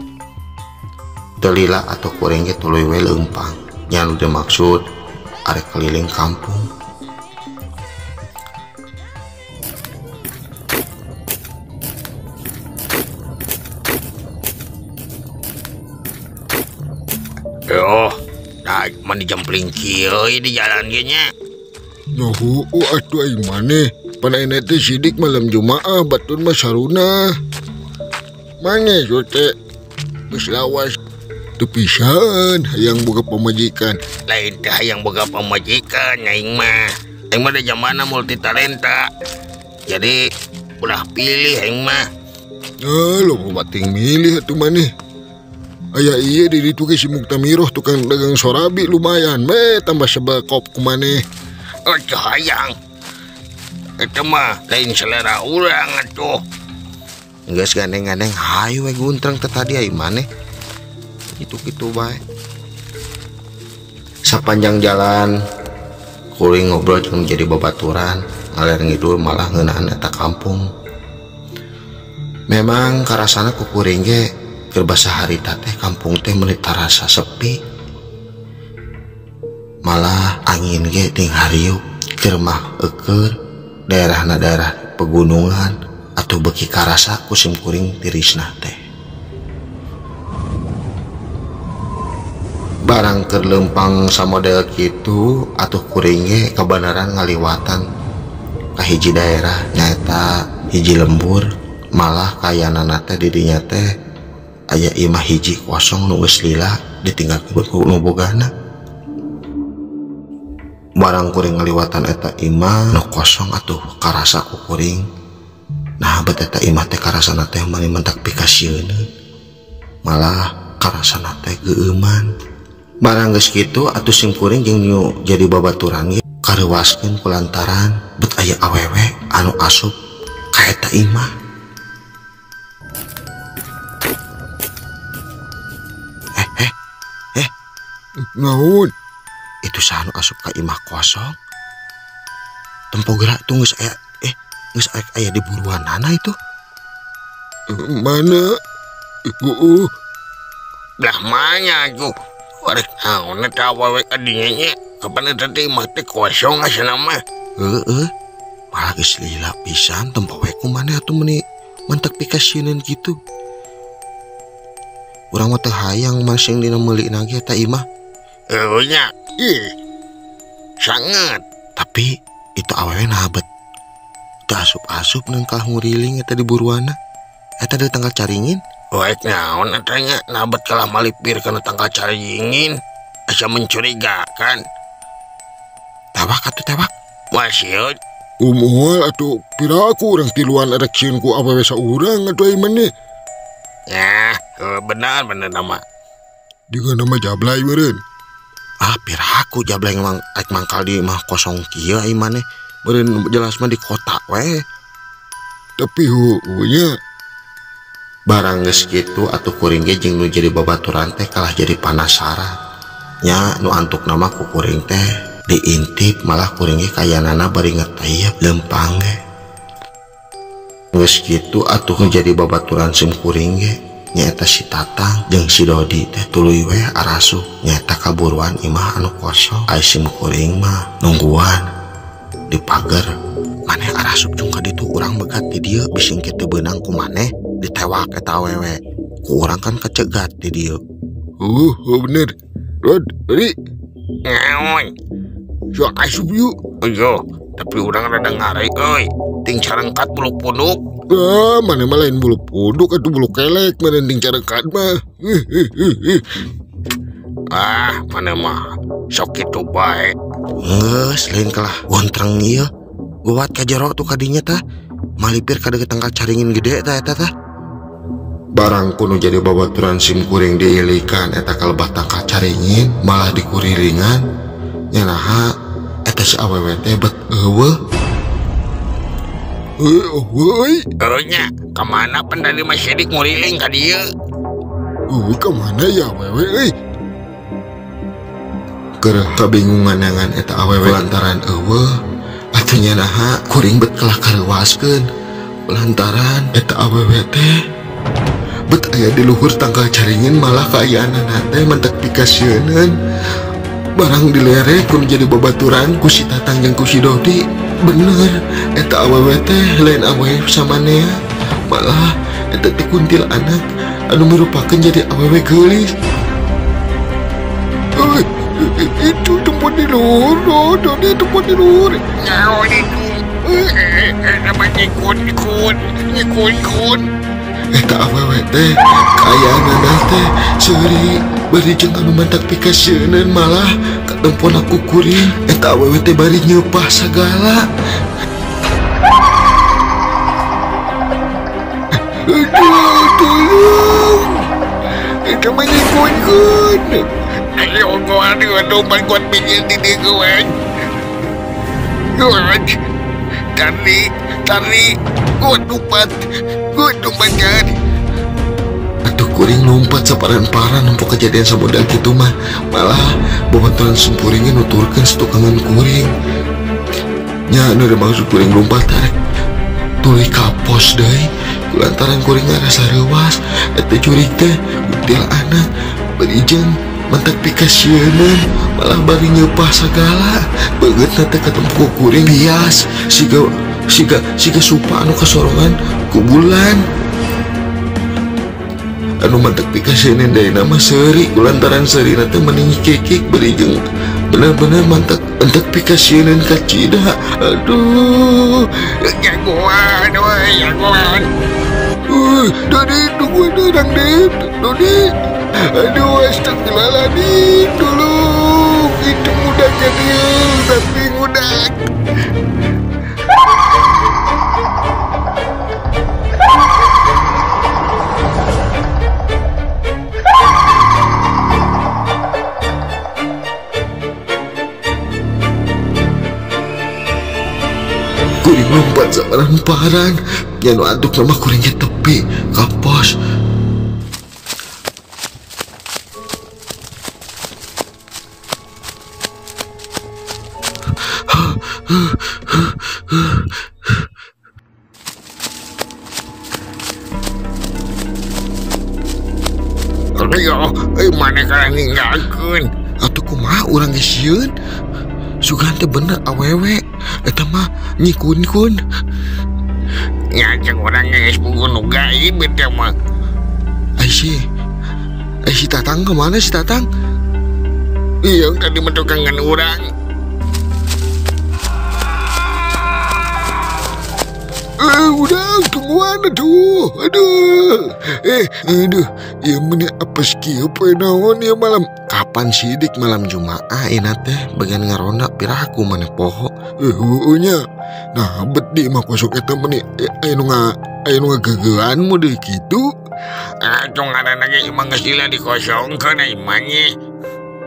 Teu lila atuh kuring ge tuluy we leumpang. Nya nu dimaksud arek keliling kampung. Yo, nah, mah dijempling kieu di jalan ge nya. Nya heueuh atuh aing maneh. Pan ayeuna teh sidik malam Jumaah batur mah saruna. Maneh teh geus lawas teu pisan hayang boga pamajikan. Lain teh hayang boga pamajikan aing mah. Aing mah da jamana multi talenta. Jadi ulah pilih aing mah. Lo bating milih atuh maneh. Aya iya di ditu ge si Muktamiroh tukang dagang sorabi lumayan we tambah sebekop ku maneh. Atuh hayang. Eta mah lain selera urang atuh. Geus gandeng-gandeng hayu we guntreng teh tadi ai maneh. Kitu-kitu bae. Sapanjang jalan kuring ngobrol jeung jadi babaturan, ngaler ngidul malah ngeunaan eta kampung. Memang karasana ku kuring ge keur basa harita teh kampung teh meuni tarasa sepi. Malah angin ge ting hariup keur mah eueur daerahna daerah pegunungan atuh beuki karasa ku sim kuring tirisna teh. Barang keur leumpang samodel kitu atuh kuring ge kabeneran ngaliwatan ka hiji daerah nyaeta hiji lembur, malah kayanana teh di dinya teh aya imah hiji kosong nu geus lila ditinggalkeun ku nu bogana. Barang kuring ngaliwatan eta imah nu kosong atuh karasa ku kuring. Nah bet eta imah teh karasana teh meuni mentak pikasieun. Malah karasana teh geueuman. Barang geus kitu atuh sim kuring jeung nu jadi babaturan ge kareuwaskeun kulantaran bet aya awewe anu asup ka eta imah. Naon? Itu saha nu asup ka imah kosong? Tempo geura tunggu saya. Geus aya di buruanana itu. Mana? Heeh. Belah mana atuh? Rek naon eta awewe ka dinya nya? Kapan eta teh imah teh kosong asana mah. Heeh. Malah geus lila pisan tempo we ku maneh atuh meuni mentek pikasieun kitu. Urang mah teu hayang masing dina meuli na ge eta imah. Heuh nya. Ih. Sangat. Tapi itu awewe naha bet teu asup-asup nengkah nguriling eta di buruana. Eta di tangkal caringin. Rek naon eta nya naha bet kalah malipir kana tangkal caringin. Asa mencurigakan. Tewak atuh tewak. Masih. Moal atuh piraku urang tiluan arek sieun ku awewe saurang atuh ai maneh. Ya, benar benar nama. Dengan nama jablay meureun. Ah, piraku jablay mang rek mangkal di imah kosong kieu ai maneh. Meureun jelas mah di kota we. Tapi heueuh nya. Barang geus kitu atuh kuring ge jeung nu jadi babaturan teh kalah jadi panasaran. Nya nu antukna mah ku kuring teh diintip malah kuring ge kayanana bari ngetayep lempang ge. Geus kitu atuh nu jadi babaturan sim kuring ge nyaeta si Tatang jeung si Dodi teh tuluy we arasup nyaeta kaburuan imah anu kosong. Ai sim kuring mah nungguan di pagar. Maneh arasup jeung ka ditu urang megat di dieu bisi engke teu beunang ku maneh ditewak eta awewe. Ku urang kan kacegat di dieu. Heuh, bener. Rod, Dodi. Naon? Sok asup yuk. Ayo, tapi urang rada ngare euy. Ting carengkat bulu punduk. Ah, mana mah lain bulu punduk atuh bulu kelek, mana ting carengkat mah. Ah, mana mah sok kitu bae. Geus lain kalah gontreng ieu. Geuwat ka jero tuh kadinya tah. Malipir ka deukeut tangkal caringin gede tah eta tah. Barang kuno jadi babaturan sim kuring diilikan eta kalebah tangkal caringin malah dikurilingan. Nya naha eta si awewe teh bet eueuh. Eueuh. Heuh nya, ka mana pan dari Mas Sidik nguriling ka dieu? Eueuh ka mana ya awewe euy? Keur kabingungan ngan eta awewe lantaran eueuh atuh nya naha kuring bet kalah kareuwaskeun lantaran eta awewe teh bet aya di luhur tangkal caringin malah kaayaanana teh mentek pikasieuneun. Barang dilerek kudu jadi babaturan ku si Tatang jeung ku si Dodi. Bener eta awewe teh lain awewe samanea, malah eta teh kuntil anak anu merupakeun jadi awewe geulis. Euy, itu tempat di luhur, Dodi tempat di luhur. Naon itu? Nama nyikun-nyikun, nyikun-nyikun. Eta awewe teh kayaanana teh seuri bari jeung anu mantak pikasieuneun malah katempon aku kuring. Eta awewe teh bari nyeupah sagala. Aduh, tolong. Eta mah nyikun-kun. Ayo gua aduh kuat pinggir di dieu gua. Gua tari tari gua lumpat kan. Atuh kuring lompat saparan-paran nempo kejadian samodal kitu mah malah babaturan simkuringnya nuturkeun setukangan kuring. Nya nu maksud kuring lompat tarik tuluy kapos deui kulantaran kuring ngarasa reuwas eta jurig teh kuntil anak bari jeung mentek pikasieuneun malah bari nyeupah sagala beungeutna teh katempo kuring bias siga siga siga supa anu kasorongan ku bulan anu mantek pikasieuneun deui mah seuri kulantaran seurina teh meni nyikikik bari jeung bener-bener mantek entek pikasieuneun kacida. Aduh, jagoan euy, jagoan. Dodi tungguin urang deui, Dodi. Aduh, astagfirullahaladzim, tolong. Itu mudahnya dia, tapi mudah. Kuring lompat saparan-paran, nya nu antuk mah kuringnya tepi ka pos. Ayo, maneh kalah ninggalkeun. Atuh kumaha urang ge sieun? Sugan teh bener awewe, eta mah Nyi Kun-kun. Nya jeung urang geus puguh nu gaib eta mah. Ai si Tatang kemana si Tatang? Iya tadi mah tukangan urang. Udah tungguan aduh. Aduh. Aduh, ieu mah apes kieu poe naon ieu malam? Kapan sidik malam Jumaah ieu teh bagian ngaronda piraku maneh poho. Heueuh nya. Nah, bet di mah kosok eta mah aya nu ngagegean mah deui kitu. Atuh ngaranna ge imah geus lila dikosongkeun imah nya.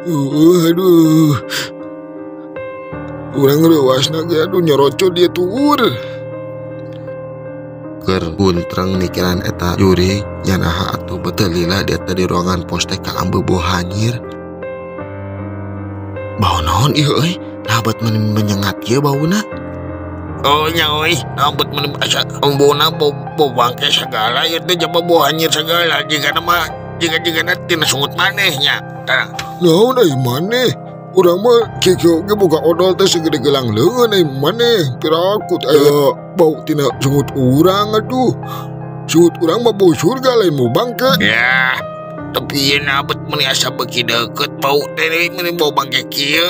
Heueuh aduh. Urang reuasna ge aduh nyoroco dia tuur. Keur guntreng mikiran eta jurig nya naha atuh betul lila dia teh di ruangan pos teh kaambe bau hanyir. Bau naon ieu euy? Nah bet menyengat ieu bauna. Oh nya euy, nah bet meuni asa bauna bau bangke sagala ieu teh jaba bau hanyir sagala jigana mah jiga-jigana tina sungut maneh nya. Tah. Naon euy maneh? Urang mah kieu ge boga odol teh segede gelang leungeun euy maneh. Pirakut aya bau tina sungut urang aduh. Sungut urang mah bau surga lain mau bangke. Ya, tapi ieu na bet meuni asa beuki deukeut bau teh meuni bau bangke kieu.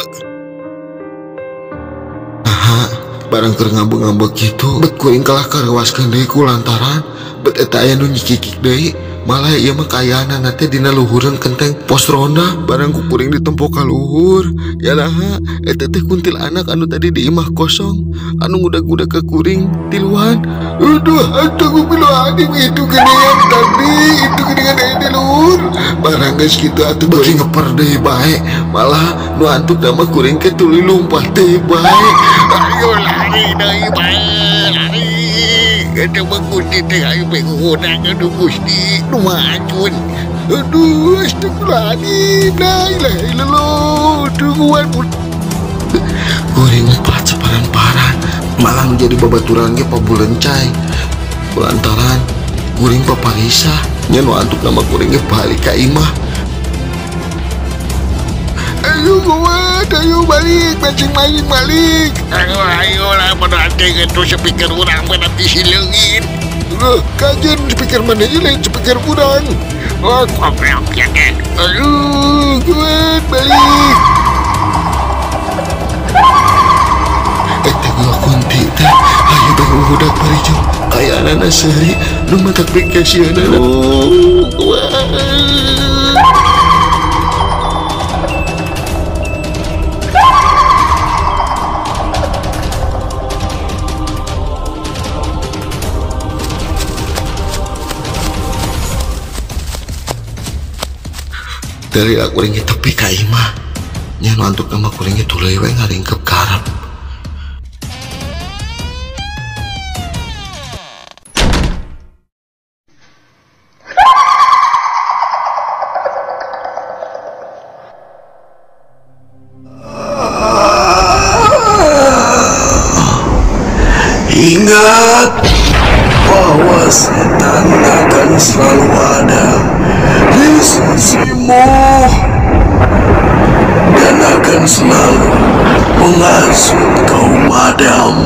Aha, barang keur ngambek-ngambek kitu bet kuring kalah karewaskeun deui ku lantaran bet eta aya nu nyikikik deui. Malah ieu mah kaayana teh dina luhureun kenteng pos ronda barang ku kuring ditempo ka luhur. Ya naha eta teh kuntilanak anu tadi di imah kosong anu ngudag-ngudag ka kuring tiluan. Aduh, aduh kumiluan itu geuningan tadi, itu geuningan aya di luhur. Barang geus kitu atuh beuki ngeper deui bae. Malah nu antuk mah kuring ke tuluy lumpat deui bae. Ayo lari deui bae, lari. Eta mah kunti teh ayo bae ngudang aduh Gusti, nu macun. Aduh, astagfirullahaladzim, la ilaha illallah, tungguan. Kuring empat separan-paran, malah menjadi babaturan ge pabulencai. Lantaran kuring paparisa, nya nu antuk nama kuring ge balik ka imah. Ayo kuat, ayo balik, masing-masing balik. Ayo, ayo lah, berarti itu speaker urang berarti sileungin. Loh, kajian speaker mana lain speaker urang. Oh, goblok ya teh. Aduh, kuat, balik. Teh gua kunti teh, ayo bang udak barijo. Kayak anak seri, nu matak bekasieuna. Oh, kuat. Dari kuring tepi ka imah nya nu antuk mah kuring tuluy we ngaringkep karep. Ingat bahwa setan akan selalu ada di sisimu dan akan selalu menghasut kaum Adam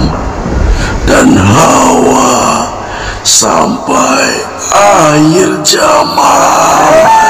dan Hawa sampai akhir zaman.